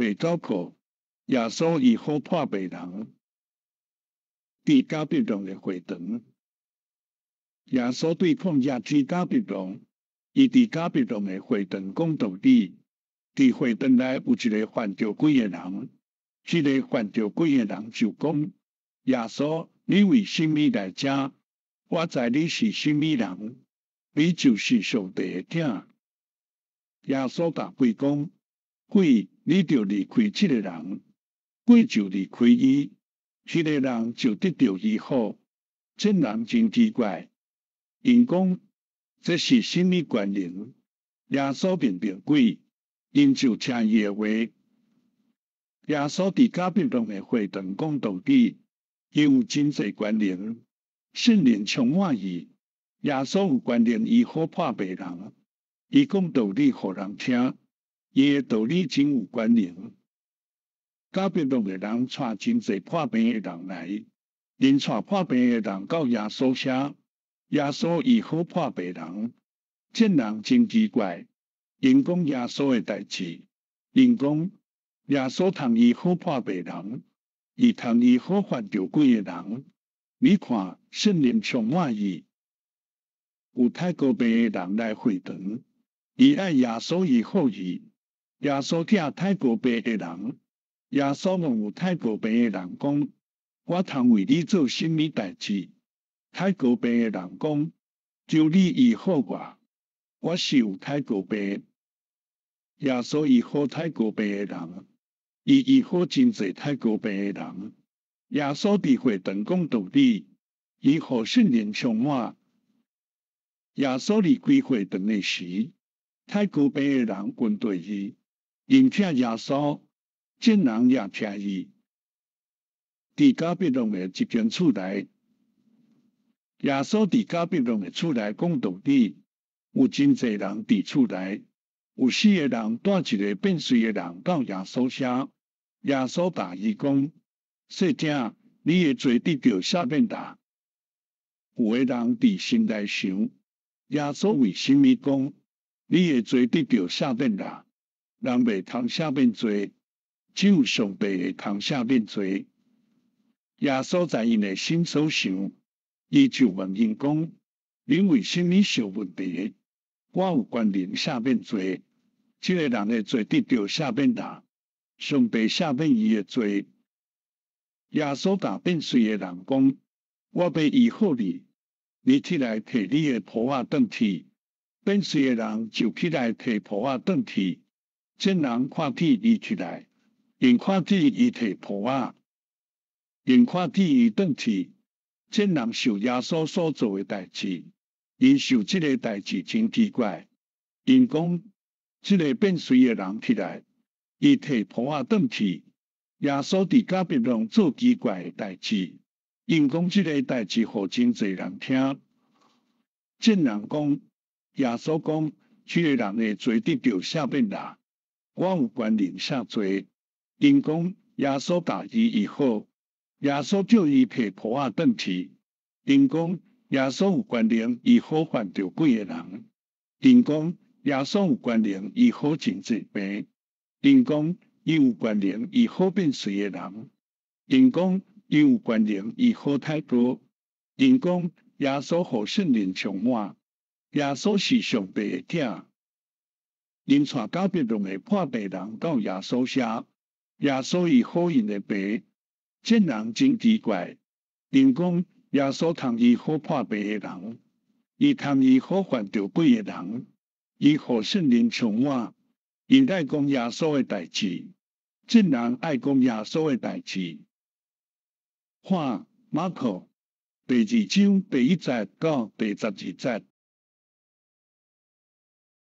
第九課，耶穌醫好破病人，佇迦百農的會堂。耶穌對曠野去迦百農，伊佇迦百農的會堂講道理。佇會堂內有一个犯著鬼的人，這个犯著鬼的人就講：耶穌，你為啥物來遮？我知你是啥物人，你就是上帝的囝。耶穌共鬼講：鬼，你著離開這个人。鬼就離開伊，彼个人就得著醫好。眾人真奇怪，𪜶講這是啥物權能？耶穌命令鬼，𪜶就聽伊的話。耶穌佇迦百農的會堂講道理，伊有真濟權能，聖靈充滿伊。耶穌有權能醫好破病人，伊講道理予人聽，伊的道理真有權能。迦百農的人帶真濟破病的人來，𪜶帶破病的人到耶穌遐，耶穌醫好破病人，眾人真奇怪，𪜶講耶穌的代誌，𪜶講耶穌通醫好破病人，伊通醫好犯著鬼的人，你看聖靈充滿伊，有泰哥病的人來會堂，伊愛耶穌醫好伊，耶穌疼泰哥病的人。耶穌問有泰哥病的人講：我通為你做啥物代誌？泰哥病的人講：求你醫好我，我是有泰哥病。耶穌醫好泰哥病的人，伊醫好真濟泰哥病的人。耶穌佇會堂講道理，伊予聖靈充滿。耶穌離開會堂的時，泰哥病的人跟綴伊，𪜶疼耶穌。眾人也疼伊。佇迦百農的一間厝內，耶穌佇迦百農的厝內講道理，有真濟人佇厝內，有四个人帶一个變綏的人到耶穌遐，耶穌共伊講：細囝，你的罪得著赦免啦。有的人佇心內想：耶穌為啥物講你的罪得著赦免啦？人袂通赦免罪。只有上帝會通赦免罪。耶穌知𪜶的心所想，伊就問𪜶講：恁為啥物想問題？我有權能赦免罪，這个人的罪得著赦免啦。上帝赦免伊的罪。耶穌共變綏的人講：我欲醫好你，你起來提你的鋪仔轉去。變綏的人就起來提鋪仔轉去。眾人看見伊起來。𪜶看見伊提鋪仔，𪜶看見伊轉去，眾人想耶穌所做的代誌，𪜶想這个代誌真奇怪。𪜶講，這个變綏的人起來，伊提鋪仔轉去，耶穌佇迦百農做奇怪的代誌，𪜶講這个代誌予真濟人聽。眾人講，耶穌講，這个人的罪得著赦免啦，我有權能赦罪。𪜶講耶穌共伊醫好，耶穌叫伊提鋪仔轉去。𪜶講耶穌有權能醫好犯著鬼的人。𪜶講耶穌有權能醫好真濟病。𪜶講伊有權能醫好變綏的人。𪜶講伊有權能醫好泰哥。𪜶講耶穌予聖靈充滿，耶穌是上帝的囝。𪜶帶迦百農的破病人到耶穌遐。耶穌醫好𪜶的病，眾人真奇怪。𪜶講耶穌通醫好破病的人，伊通醫好犯著鬼的人，伊予聖靈充滿，𪜶愛講耶穌的代誌，眾人愛講耶穌的代誌。看馬可第二章第一節到第十二節。